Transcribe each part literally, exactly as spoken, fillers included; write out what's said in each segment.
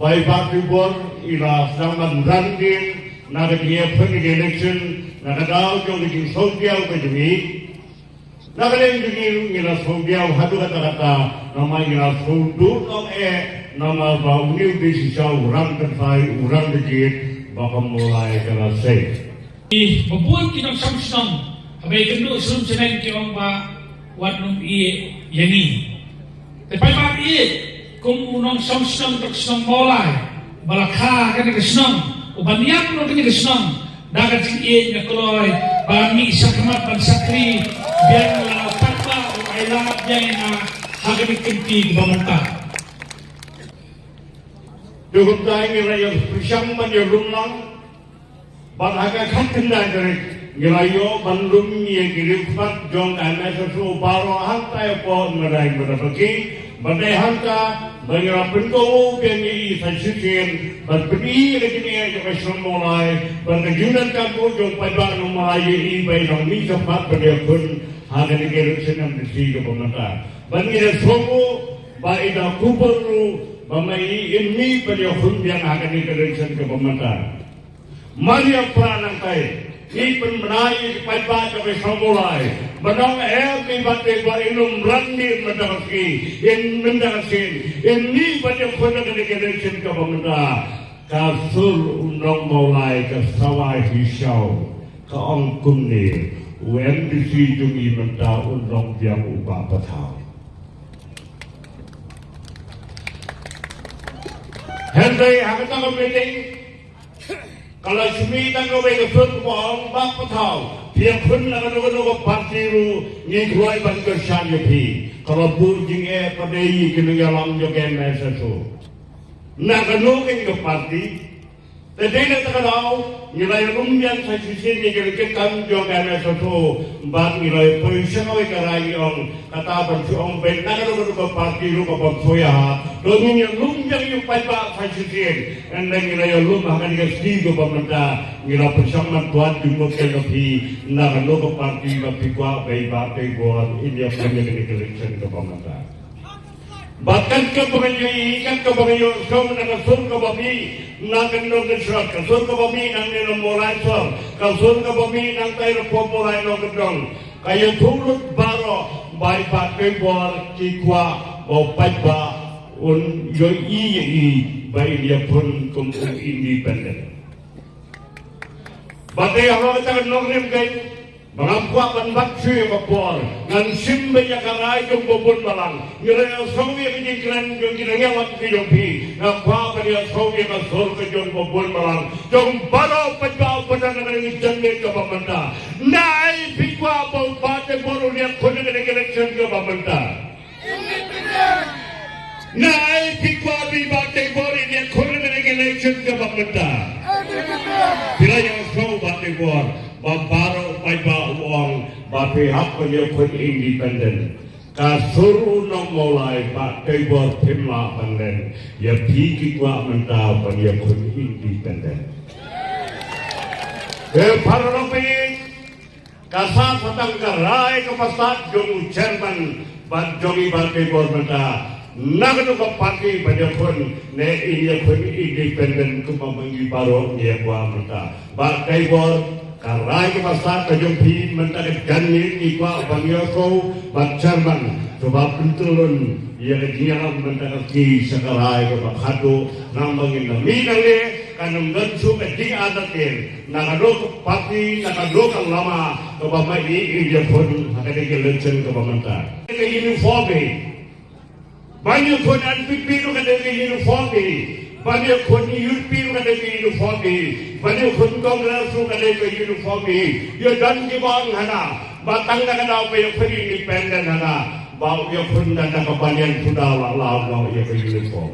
Paidbah Teibor i la sdang ban ran dien na ka jingïakhun ka election na ka daw jong ka jingsngewdiaw ka jong i. Na ka liang jong i ruh ngi la sngewdiaw haduh katta katta namar ngi la sngewthuh noh eh namar ba une u dei shisha u rang kynthai u rang kjit ba ka Mawlai ka la sei. Ïa ba bun ki nongshong shnong haba ïakynduh shlur shaneng ki ong ba wat nym ïeh ïa ngi. Te paidbah ïeit kum u nongshong shnong jong ka shnong Mawlai ba la kha ha kane ka shnong, u ban ïap ruh kane ka shnong da ka jingïeit na kloi ba mih shakhmat ban shakri biang la paidbah u ai lad biang ïa nga ha kane ka kynti kaba mynta. Te kumta ngi la ïa pyrshang ban ïa lum lang. Bad ha ka khatkhyndai tarik ngi la ïoh ban lum ïa ki riewkhmat jong ka M S S O baroh hangta hapoh Madai Madapaki. Bad dei hangta ba ngi la pynkow biang ïa i sa shisien ban pyni ïa ka jingeh jong ka shnong Mawlai bad ka jingdonkam jong paidbah nong Mawlai ïa i ba i nang mih shakhmat ban ïakhun ha kane ka election M D C kaba mynta. Bad ngi da sngewthuh ba i da kubur ruh ba ma i in mih ban ïakhun biang ha kane ka election kaba mynta. Mar ïa pyrshang nangtai ngi pynbna ïa ki paidbah jong ka shnong Mawlai ba nong eh ki Bah Teibor in ym ran dien mynta ka sngi, in mynta ka sien in mih ban ïakhun ha kane ka election kaba mynta. Ka sur u nong Mawlai ka sawa hi shaw ka ong kumne, u M D C jong ngi mynta u nongbiang u Bah Pathaw. Hynrei ha kata ka meeting ka la shim tang kawei ka sur kaba ong Bah Pathaw, phi ïakhun na kano kano ka party ruh ngi kloi ban kyrshan ïa phi. Ka la buh jingeh pat ïa ki nongïalam jong ka M S S O na kano kano ka party. Te dei na kata ka daw ngi la ïa lum biang sa shisien ïa ki lynti kam jong ka M S S O bad ngi la ïa poi sha kawei ka rai ngi ong kata ban shu ong beit na kano kano ka party ruh ka bym shu ïahap. To ngin ïa lum biang ïa u paidbah sa shisien. Hynrei ngi la ïa lum ha kane ka sngi kaba mynta ngi la pyrshang ban buh jingmut ïa phi na kano ka party ba phi kwah ba i Bah Teibor in ïakhun ha kane ka election kaba mynta. Bad kat kaba nga ïohi, kat kaba nga ïohsngew na ka sur kaba mih na ka Nongkyndong, ka sur kaba mih nangne na Mawlai Sor, ka sur kaba mih nangtai na Pop Mawlai Nongkyndong, ka ïathuh lut baroh ba i Bah Teibor ki kwah ba u paidbah un ïohi ïa i ba in ïakhun kum u independent. Bad dei halor kata ka nongrim kein ba ngam kwah ban bat shuh ïa ka por, ngan shim beit ïa ka rai jong ba bun balang. Ngi la ïa sngewthuh ïa ka jingkren jong ki nongïalam ki jong phi. Nga kwah ban ïa sngewthuh ïa ka sur ka jong ba bun balang, jong baroh paidbah ba dang ngi jan beit kaba mynta. Nai phi kwah ba u Bah Teibor un ïakhun ha kane ka election kaba mynta. Nai phi kwah ba i Bah Teibor in ïakhun ha kane ka election kaba mynta. Phi la ïa sngewthuh Bah Teibor ba baroh paidbah u ong ba phi hap ban ïakhun independent. Ka sur u nong Mawlai Bah Teibor phim lah ban len. Ïa phi ki kwah mynta ban ïakhun independent. Te para lopin Ka sah sa tang ka rai kaba sah jong u chairman bad jong i Bah Teibor mynta. Na kano ka party ban ïakhun ne in ïakhun independent kumba ma ngi baroh ngi ïa kwah mynta. Bah Teibor, ka rai kaba sah ka jong phi mynta ka janmiet ngi kwah ban ïohsngew bad chairman. Sngewbha pyntylun ïa ka jingïalam mynta ka sngi sha ka rai kaba khatduh. Nangba ngin da mih nangne kan ym don shuh ka jingartatien. Na kano ka party, na kano ka lama kaba ma i in ïakhun ha kane ka election kaba mynta. Ka uniform hi. Ban ïakhun N P P ruh ka dei ka uniform hi. Ban ïakhun U D P ruh ka dei ka uniform hi. Ban ïakhun Congress ruh ka dei ka uniform hi. Ïa don kiba ong hana ba tang na ka daw ba ïakhun independent hana ba ïakhun da ka banyan suda la la ïa ka uniform.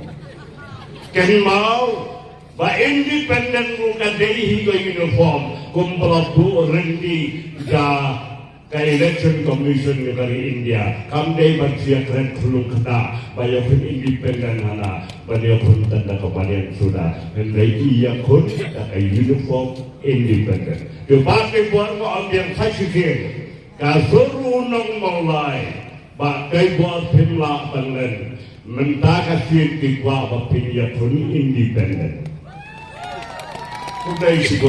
Kynmaw ba independent ruh ka dei hi ka uniform kumba la buh ryntih da ka Election Commission jong ka ri India. Kam dei ban shu ïakren khlem kata ba ïakhun independent hana ban ïakhun tang da ka banyan suda. Hynrei i ïakhun da ka uniform independent. Te Bah Teibor, nga ong biang sa shisien, ka sur u nong Mawlai Bah Teibor phim lah ban len. Mynta ka sien ki kwah ba phin ïathun independent. Khublei shibun.